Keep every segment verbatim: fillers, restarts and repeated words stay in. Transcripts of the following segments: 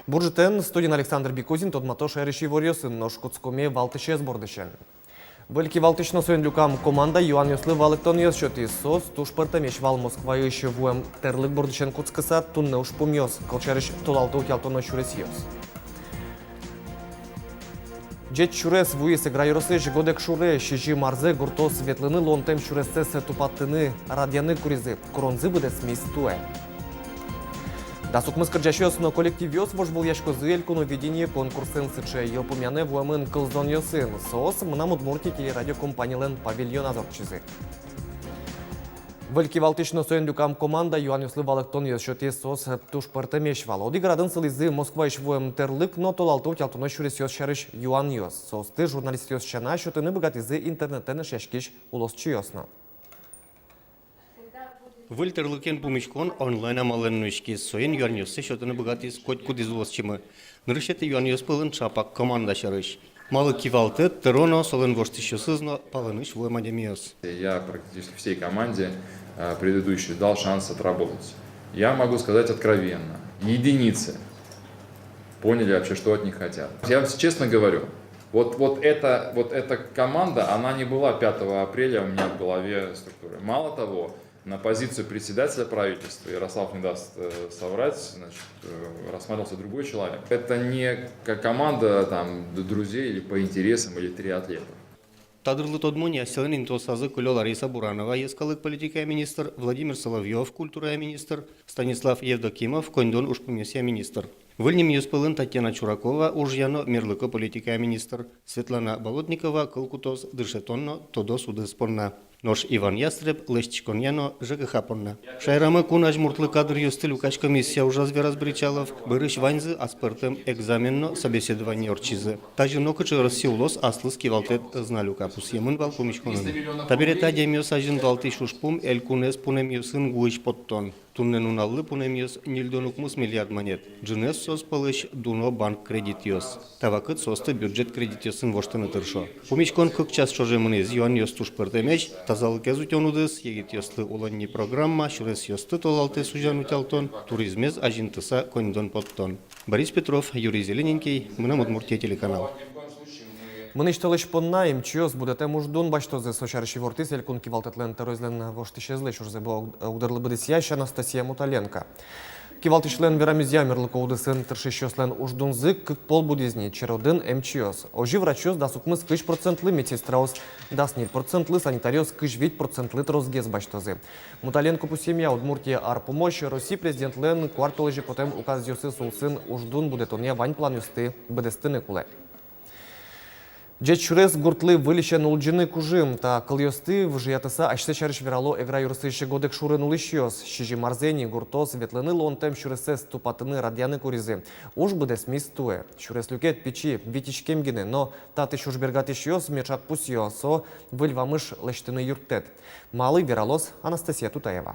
Бур ӝытэн! Студиын Александр Бикузин. Тодмато шаерысь иворъёсын. Нош кутскомы валтӥсез бордысен. Выль кивалтӥсь но соин люкам команда юанъёслы валэктонъёс сётӥз. Соос туж пӧртэмесь вал Москваысь вуэм тӧрлык бордысен кутскыса. Туннэ ужпумъёс, кылсярысь, толалтэ утялтоно сюресъёс. Ӟеч сюрес вуиз Эгра ёросысь Годекшуре. Сизьым арзэ гуртоос ветлыны луонтэм сюрессэс тупатыны радъяны куризы. Куронзы быдэсмиз туэ. Дас укмыс кырӟасьёс но коллективъёс вожвылъяськозы «Элькуновидение» конкурсын. Сыӵе йылпумъянэ вуэмын кылзонъёсын. Соос «Мынам Удмуртие» телерадиокомпанилэн павильоназ ортчизы. Выль кивалтӥсь но соин люкам команда юанъёслы валэктонъёс сётӥз. Соос туж пӧртэмесь вал. Одӥг радын сылӥзы Москваысь вуэм тӧрлык но толалтэ утялтоно сюресъёс сярысь юанъёс. Соосты журналистъёс сяна сётыны быгатӥзы интернетэн эшъяськись улосчиос но. Выль тӧрлыкен пумиськон онлайн амалэн нуиськиз. Соин юанъёссэ сётыны быгатӥз котькудӥз улосчимы. Нырысетӥ юанъёс пӧлын ӵапак команда сярысь. Малы кивалтэт, тӧро но солэн воштӥсьёсыз но палэнысь вуэм адямиос? Я практически всей команде, а, предыдущей дал шанс отработать. Я могу сказать откровенно, единицы поняли вообще, что от них хотят. Я вам честно говорю, вот, вот эта, вот эта команда, она не была пятого апреля у меня в голове структуры. Мало того, на позицию председателя правительства, Ярослав не даст, э, соврать, значит, э, рассматривался другой человек. Это не к-, команда там д-, друзей или по интересам, или триатлетов. Та дырлы тодмо ни, асьсэлэн интыосазы кылё Лариса Буранова, йӧскалык политикая министр, Владимир Соловьёв, культурая министр, Станислав Евдокимов, коньдон ужпумъёсъя министр. Выль нимъёс пӧлын Татьяна Чуракова, ужъя но мерлыко политикая министр, Светлана Болотникова кыл кутоз дышетон но тодос удыс понна. Нош Иван Ястреб лэсьтӥськонъя но ЖКХ понна. Шаерамы кун азьмуртлы кадръёсты люкась комиссия ужаз, вераз Бречалов. Бӧрысь ваньзы аспӧртэм экзамен но собеседование ортчизы. Тазьы нокыӵе Россия улос аслыз кивалтэт ӧз на люка, пусъемын вал пумиськонын. Табере та адямиос азьын валтӥсь ужпум — элькунэз пунэмъёсын гуысь поттон. Туннэ нуналлы пунэмъёс ньыльдон укмыс миллиард манет. Ӝынэз соос пӧлысь дуно банк кредитъёс. Та вакыт соосты бюджет кредитъёсын воштыны тыршо. Пумиськон кык час ӵоже мынӥз. Юанъёс туж пӧртэмесь: тазалыкез утён удыс, егитъёслы улонни программа, сюресъёсты толалтэ сузян-утялтон, туризмез азинтыса коньдон поттон. Борис Петров, Юрий Зелененький, «Мынам Удмуртие» телеканал. Мынӥсь толэзь понна эмчиос будэтэм уждун басьтозы. Со сярысь ивортӥз элькун кивалтэтлэн тӧроезлэн воштӥсезлэсь ужзэ бо-, огдырлы быдэсъясь Анастасия Муталенко. Кивалтӥсьлэн верамезъя, мерлыко удысын тыршисьёслэн уждунзы кык пол будӥз ни. Черодын эмчиос. Озьы врачъёс дас укмыс кызь процентлы, медсестраос дас ньыль процентлы, санитаръёс кызь вить процентлы тросгес басьтозы. Муталенко пусъемъя, Удмуртия ар пумозь Россия президентлэн куартолэзе потэм указъёсыз улсын уждун будэтонъя вань планъёсты быдэстыны кулэ. Ӟеч сюрес гуртлы выльысен улӟыны кужым. Та кылъёсты выжыятыса асьсэ сярысь верало Эгра ёросысь Годекшурын улӥсьёс. Сизьым арзэ ини гуртоос ветлыны луонтэм сюрессэс тупатыны радъяны куризы. Уж быдэсмиз туэ. Сюрес люкет пичи, вить иськем гинэ, но татысь ужбергатӥсьёс меӵак пусъё: со выль вамыш лэсьтыны юрттэт. Малы, вералоз Анастасия Тутаева.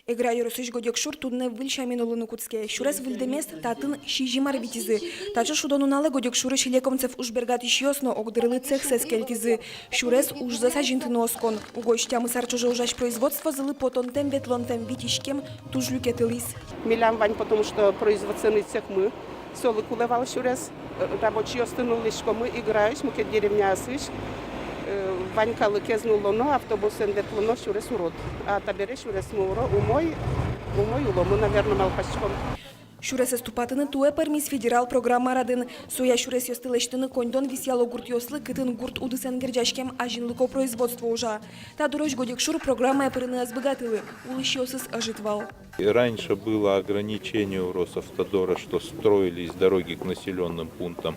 Эгра ёросысь Годекшур туннэ выль сямен улыны кутске. Сюрес выльдэмез татын сизьым ар витизы. Таӵе шудо нуналэ Годекшурысь Лекомцев ужбергатӥсьёс но огдырлы цехсэс кельтӥзы. Сюрес ужзэс азинтыны оскон. Угось тямыс ар ӵоже ужась производствозылы потонтэм-ветлонтэм вить иськем туж люкетылӥз. Милям вань, потому что производственный цехмы, солы кулэ вал сюрес. Э, рабочийёсты нуллӥськомы Эграысь, мукет деревняосысь. Э, вань калыкез нуллоно, автобусэн ветлоно, сюрес урод. А табере сюресмы уро, умой, умой уломы, наверно, малпаськом. Сюресэз тупатыны туэ пӧрмиз федерал программа радын. Соя сюресъёсты лэсьтыны коньдон висъяло гуртъёслы, кытын гурт удысэн герӟаськем азинлыко производство ужа. Та дырозь Годекшур программае пырыны ӧз быгатылы, улӥсьёсыз ӧжыт вал. Раньше было ограничение у Росавтодора, что строились дороги к населённым пунктам,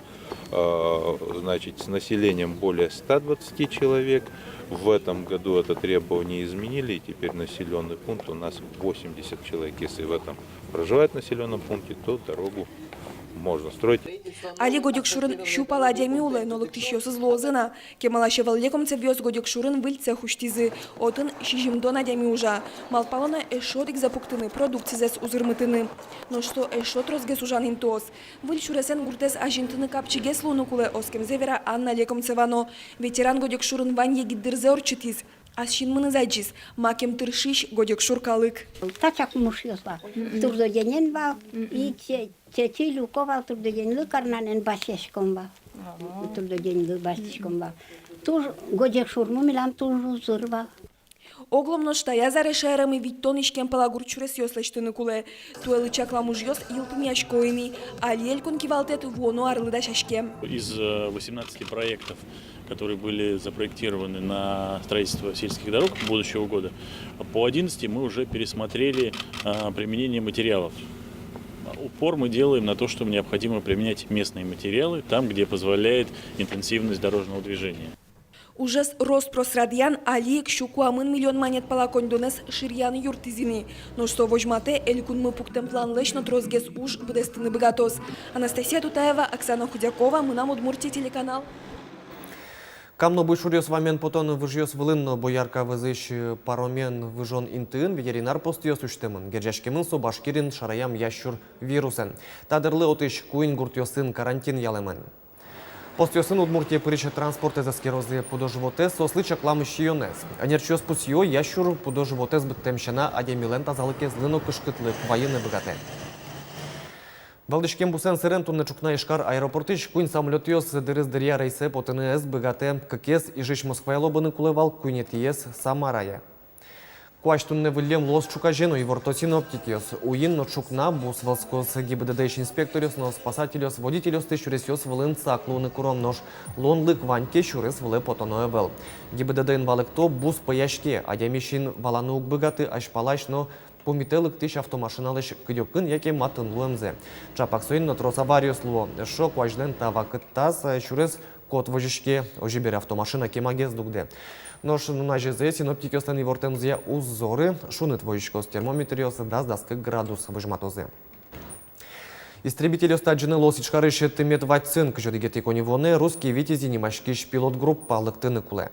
э, значит, с населением более ста двадцати человек. В этом году это требование изменили, и теперь населённый пункт у нас восемьдесят человек. Если в этом проживает в населённом пункте, то дорогу можно строить. Али Годекшурын сю пала адями улэ, но лыктӥсьёсыз луозы на. Кемалась ӧвӧл Лекомцевъёс Годекшурын выль цех усьтӥзы. Отын сизьымдон адями ужа. Малпало на эшшо одӥгзэ пуктыны, продукцизэс узырмытыны. Нош со эшшо тросгес ужан интыос. Выль сюресэн гуртэз азинтыны капчигес луыны кулэ, оскемзэ вера Анна Лекомцева но. Ветеран Годекшурын вань егит дырзэ ортчытӥз. Ас синмыныз адӟиз, макем тыршись Годекшур калык. Тачак мушъёс вал. Трудоденен вал. И те-, тетя Люко вал трудоденьлы карнанэн басьяськом вал. Трудоденьлы басьяськом вал. Туж Годекшурмы милям туж узыр вал. Оглом нош таяз аре шаерамы витьтон иськем пала гурт сюресъёс лэсьтыны кулэ. Туэлы чаклам ужъёс йылпумъясько ини, али элькун кивалтэт вуоно арлы дасяське. Из э, восемнадцати проектов, которые были запроектированы на строительство сельских дорог будущего года, по одиннадцати мы уже пересмотрели э, применение материалов. Упор мы делаем на то, что необходимо применять местные материалы там, где позволяет интенсивность дорожного движения. Ужез рос-прос радъян али ик сю куамын миллион манет пала коньдонэз шыръяны юрттӥз ини. Нош со возьматэ элькунмы пуктэм планлэсь но тросгес уж быдэстыны быгатоз. Анастасия Тутаева, Оксана Худякова, «Мынам Удмуртие» телеканал. Кам но буйшуръёс вамен потон выжъёс вылын но Боярка вӧзысь паромен выжон интыын ветеринар постъёс усьтэмын. Герӟаськемын со Башкириын шараям ящур вирусэн. Та дырлы отысь куинь гуртъёсын карантин ялэмын. Постъёсын Удмуртие пырись транспортэз эскерозы, пудо-животэз, соослы чаклам сиёнэз. Ӧнерчиос пусъё, ящур пудо-животэз быдтэм сяна адямилэн тазалыкезлы но кышкытлык вайыны быгатэ. Вӧлдӥськем бусэн сэрен туннэ ӵукна Ижкар аэропортысь куинь самолётъёс дырыз дыръя рейсэ потыны ӧз быгатэ. Кыкез Ижысь Москвае лобыны кулэ вал, куинетӥез Самарае. Куазь туннэ выллем луоз ӵуказе но, иворто синоптикъёс. Уин но ӵукна бус вӧлскоз. ГИБДД-ысь инспекторъёс но спасательёс водительёсты сюресъёс вылын сак луыны куро, нош луонлык вань ке, сюрес вылэ потоно ӧвӧл. ГИБДД-ын валэкто: бус пӧяське, адями син валаны уг быгаты азьпалась но пумитэ лыктӥсь автомашиналэсь кыдёкын яке матын луэмзэ. Ӵапак соин но трос авариос луо. Эшшо куазьлэн та вакытаз сюрес кот возиське, озьы бере автомашина кемагес дугдэ. Нош нуназе синоптикъёслэн ивортэмзыя уз зоры, шуныт возиськоз, термометръёс дас-дас кык градус возьматозы. Истребительёсты адӟыны луоз Ижкарысь тымет вадьсын. Кызь одӥгетӥ коньывуонэ «Русский Витязи» нимаськись пилот группа лыктыны кулэ.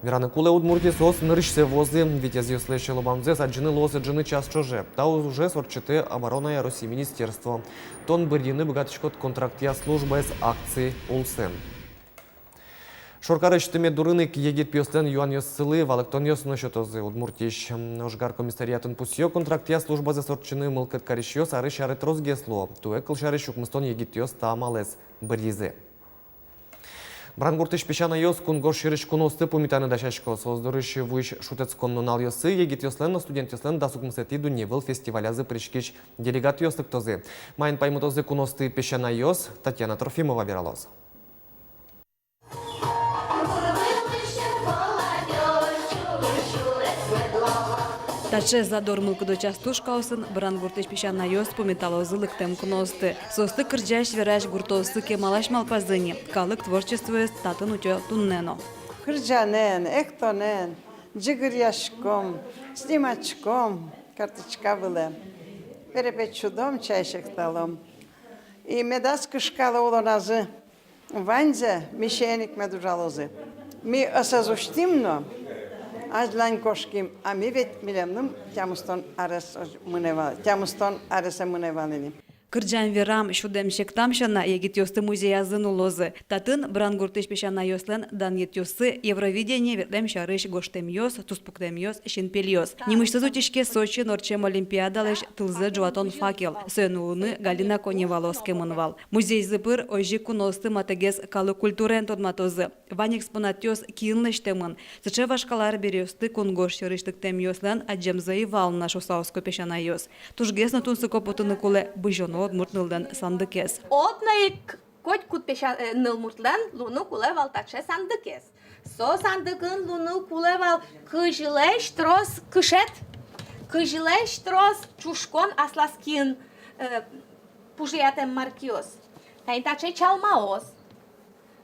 Вераны кулэ, Удмуртие соос нырысьсэ вуозы. Витязьёслэсь лобамзэс адӟыны луоз ӝыны час ӵоже. Та ужез ортчытэ Обороная России министерство. «Тон бырйыны быгатӥськод контрактъя службаез» акци улсын. Шоркарысь тымет дурын ик егит пиослэн юанъёссылы валэктонъёс но сётозы. Удмуртиысь ожгар комиссариатын пусъё: контрактъя службазэс ортчыны мылкыд карисьёс арысь аре тросгес луо. Туэ, кылсярысь, укмыстон егитъёс та амалэз бырйизы. Брангуртысь песянайёс кунгож сьӧрысь куноосты пумитаны дасясько. Соос дорысь вуись шутэтскон нуналъёсы егитъёслэн но студентъёслэн дас укмысэтӥ дунневыл фестивалязы пыриськись делегатъёс лыктозы. Маин паймытозы куноосты песянайёс, Татьяна Трофимова вералоз. Таӵе задор мылкыдо частушкаосын Брангуртысь песянайёс пумиталозы лыктэм куноосты. Соосты кырӟась-верась гуртоосы кемалась малпазы ини. Калык творчествоез татын утё туннэ но. Кырӟанэн, эктонэн, ӟыгыръяськом, сниматьськом карточка вылэ. Перепеч сюдом, чай секталом. И медаз кышкало улоназы. Ваньзэ мишень ик мед ужалозы. Ми ӧсэз усьтӥм но, азьлань кошким, а ми ведь милемлы тямыстон арес мынэ вал, тямыстон аресэ мынэ вал ини. Кырӟам-верам, сюдэм-сектам сяна егитъёсты музеязы нуллозы. Татын Брангуртысь песянайёслэн данъетъёссы, Евровидение ветлэм сярысь гожтэмъёс, туспуктэмъёс, синпельёс. Нимысьтыз утиське Сочиын ортчем олимпиадалэсь тылзэ ӝуатон факел. Сое нуллыны Галина Коневалы оскемын вал. Музейзы пыр озьы ик куноосты матэгес калык культураен тодматозы. Вань экспонатъёс киын лэсьтэмын. Сыӵе вашкала арбериосты кунгож сьӧрысь лыктэмъёслэн адӟемзы ӧй вал на, шуса оско песянайёс. Тужгес но тунсыко потыны кулэ бызёно удмурт ныллэн сандыкез. Одно ик котькуд песян-, э, нылмуртлэн луыны кулэ вал таӵе сандыкез. Со сандыкын луыны кулэ вал кызьлэсь трос кышет, кызьлэсь трос чушкон аслаз киын, э, пужыятэм маркиос. Тани таӵе чалмаос.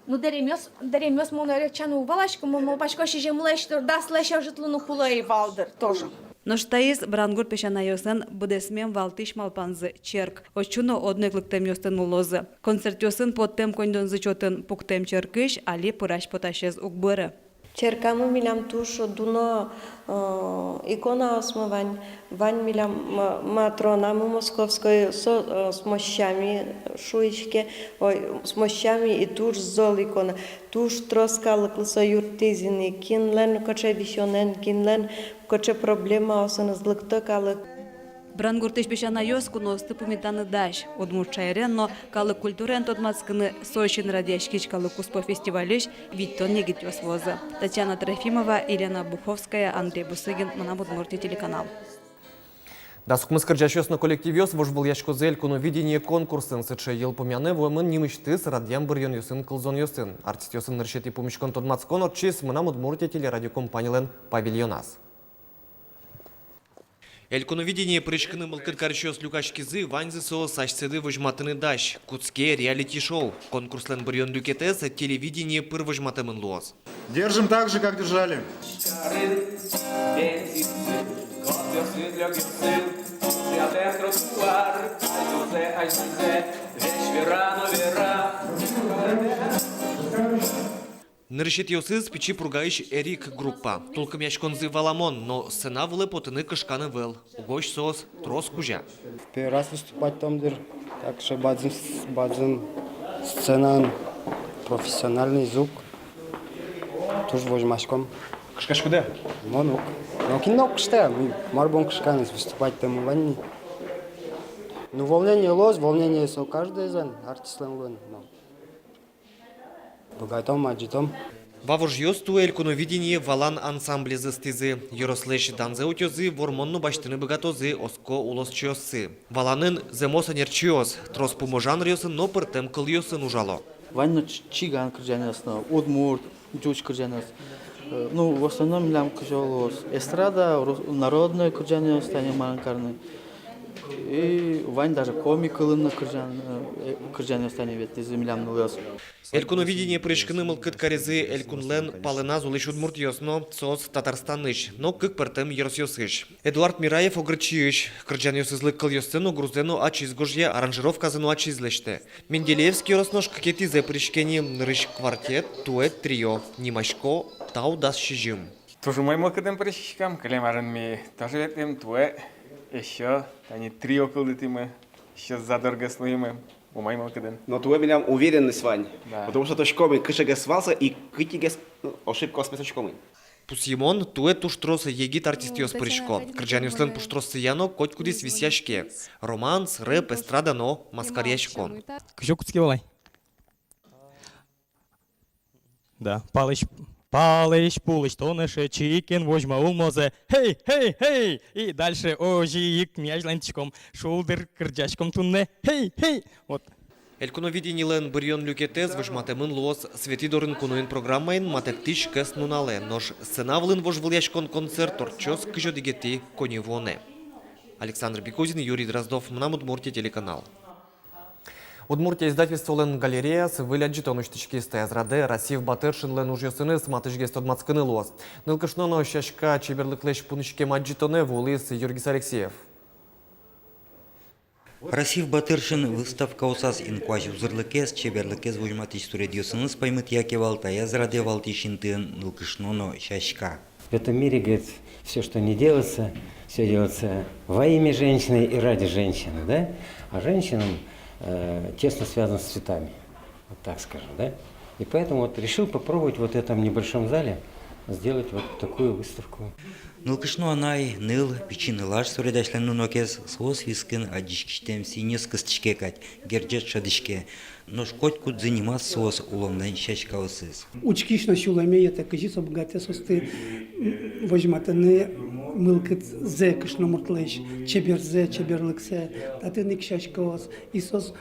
Ну, дэремъёс, дэремъёс мон ӧй чаны уг валаськы, мон малпасько, сизьымлэсь, даслэсь ӧжыт луыны кулэ ӧй вал, дыр, тоже. Нош таиз Брангурт песянайёслэн быдэсмем валтӥсь малпанзы — черк. Отчы но одно ик лыктэмъёсты нуллозы. Концертъёсын поттэм коньдонзы чотын пуктэм черкысь али пырась-потасез уг быры. Черкамы милям туж дуно, э, иконаосмы вань, вань милям ма-, Матронамы Московской, со, э, смощами шуиське, ой, смощами и туж зол икона, туж трос калыклы со юрттӥз ини, кинлэн кыӵе висёнэн, кинлэн кыӵе проблемаосыныз лыкто калык. Брангуртысь песянайёс куноосты пумитаны дась. Удмурт шаерен но калык культураен тодматскыны со син радъяськись калык куспо фестивальысь витьтон егитъёс вуозы. Татьяна Трофимова, Елена Буховская, Андрей Бусыгин, «Мынам Удмуртие» телеканал. Дас укмыс кырӟасьёс но коллективъёс вожвылъяськозы «Элькуновидение» конкурсын. Сыӵе йылпумъяны вуэмын нимысьтыз радъям быръёнъёсын, кылзонъёсын. Артистъёсын нырысетӥ пумиськон-тодматскон ортчиз «Мынам Удмуртие» телерадиокомпанилэн павильоназ. «Элькуновидение» пыриськыны мылкыд карисьёс люкаськизы, ваньзы соос асьсэды возьматыны дась. Кутске реалити-шоу. Конкурслэн быръён люкетэз телевидение пыр возьматэмын луоз. Держим так же, как держали. Нырысетӥосыз Пичи Пургаысь «Эрик» группа. Тулкымъяськонзы валамон, но сцена вылэ потыны кышкан ӧвӧл. Угось соос трос кузя. Первый раз выступать тӥям дыр. Так что бадӟым с-, бадӟым сценаын, профессиональный звук. Туж возьмаськом. Кышкаськоды-а? Мон уг. Нокин но уг кышка. Мар бон кышканы, выступать тӥямы вань ни. Ну, волнение луоз, волнение со каждоезлэн, артистлэн луэ но. Быгатом, адӟытом. Вавожъёс туэ «Элькуновидение» валан ансамблез ыстӥзы. Ёрослэсь данзэ утёзы, вормон но басьтыны быгатозы, оско улосчиоссы. Валанын зэмос ӧнерчиос, трос пумо жанръёсын но пӧртэм кылъёсын ужало. Вань но ч-, чиган кырӟанъёс но, удмурт, ӟуч кырӟанъёс. Э, ну, в основном милям кызьы луоз: эстрада, рус-, народной кырӟанъёс, тани мар карны. И вань даже коми кылын но кырӟан-, э, кырӟанъёс тани ветлӥзы милям нылъёс. «Элькуновидение» пыриськыны мылкыд каризы элькунлэн палэназ улӥсь удмуртъёс но, соос Татарстанысь но кык пӧртэм ёросъёсысь. Эдуард Мираев Огырчиысь. Кырӟанъёсызлы кылъёссэ но, грузэ но ачиз гожъя, аранжировказэ но ачиз лэсьтэ. Менделеевский ёрос нош кыкетӥзэ пыриське ни. Нырысь квартет, туэ трио. Нимасько «Тау дас сизьым». Туж умой мылкыдын пыриськиськом, кылем арын ми тоже ветлӥм, туэ ещё тани трио кылдытӥмы, ещё задоргес луимы. Умой мылкыдын. Но туэ милям уверенность вань. Да. Потому что тодӥськомы, кыӵегес вал со и кытӥгес, ну, ошибкаосмес учкомы. Пусйымон, туэ туж трос егит артистъёс пырисько. Кырӟанъёслэн пуштроссыя но котькудӥз висъяське. Романс, рэп, эстрада но маскаръяськон. Кызьы кутске вал ай? Да. Палысь, палысь пулысьтон эше чиикен возьма улмозэ. Хей, хей, хей! И дальше озьы ик ми азьланьтӥськом, шулдыр кырӟаськом туннэ. Хей, хей! Вот. «Элькуновидениелэн» быръён люкетэз возьматэмын луоз Светӥ дорын куноын программаын матэктӥсь кӧснуналэ. Нош сцена вылын вожвылъяськон концерт ортчоз кызь одӥгетӥ коньывуонэ. Александр Бекузин, Юрий Дроздов, «Мынам Удмуртие» телеканал. «Удмуртия» издательстволэн галереяз выль адӟытон усьтӥськиз. Таяз радэ Расиф Батыршинлэн ужъёсыныз матысьгес тодматскыны луоз. Нылкышно но сяська чеберлыклэсь пуныськем адӟытонэ вуылӥз Юргис Алексеев. Расиф Батыршин выставкаосаз инкуазь узырлыкез, чеберлыкез возьматӥсь суредъёсыныз паймытъя ке вал, таяз радэ валтӥсь интыын нылкышно но сяська. В этом мире, говорит, всё, что не делается, всё делается во имя женщины и ради женщины, да? А женщина, э, тесно связана с цветами, вот так скажем, да? И поэтому вот решил попробовать вот в этом небольшом зале сделать вот такую выставку. Нылкышно анай, ныл, пичи нылаш суредасьлэн нунокез, соос вискын адӟиськисьтэм сӥньыс кыстӥське кадь, герӟет шӧдӥське. Нош котькудзы нимаз соос улонлэн сяськаосыз. Учкись но сюлэме йӧтэ, кызьы со быгатэ соосты, м, возьматыны мылкыдзэ кышномуртлэсь, чеберзэ, чеберлыксэ. Татын ик сяськаос, и соос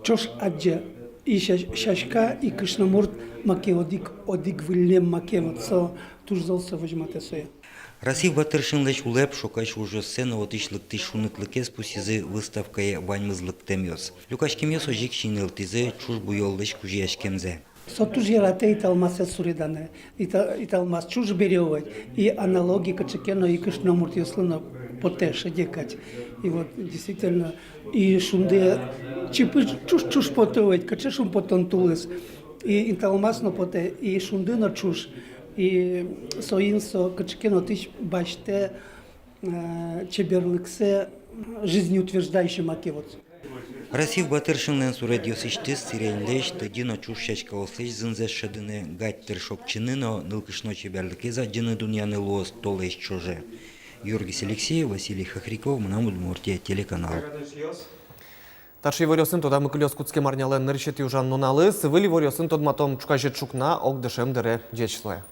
ӵош адӟо, и ся-, сяська, и кышномурт маке одӥг, одӥг выллем маке, вот со туж зол со возьматэ сое. Расиф Батыршинлэсь улэп, шокась ужъёссэ но отысь лыктӥсь шунытлыкез пусйизы выставкае ваньмыз лыктэмъёс. Люкаськемъёс озьы ик синйылтӥзы ӵуж буёллэсь кузёяськемзэ. Со туж яратэ италмасэз суреданы, ита-, италмас ӵуж бере вань, и аналогия кыӵе ке но и кышномуртъёслы но потэ шедьтэ кадь. И вот действительно, и шунды чипы ӵуж-ӵуж потэ ведь, кыӵе шумпотон тулыс. И италмас но потэ, и шунды но ӵуж. И соин со кыӵе ке но отысь басьтэ э, чеберлыксэ жизнеутверждающий маке вот. Расиф Батыршинлэн суредъёсысьтыз сиреньлэсь, тӧдьы но ӵуж сяськаослэсь зынзэс шӧдыны, гадь тыр шокчыны но нылкышно чеберлыкез адӟыны дунъяны луоз толэзь ӵоже. Георгий Алексеев, Василий Хохряков, «Мынам Удмуртие» телеканал. Таӵе иворъёсын тодамы кылёз кутскем арнялэн нырысетӥ ужан нуналыз. Выль иворъёсын тодматом ӵуказе ӵукна огдышем дыре. Ӟеч луэ.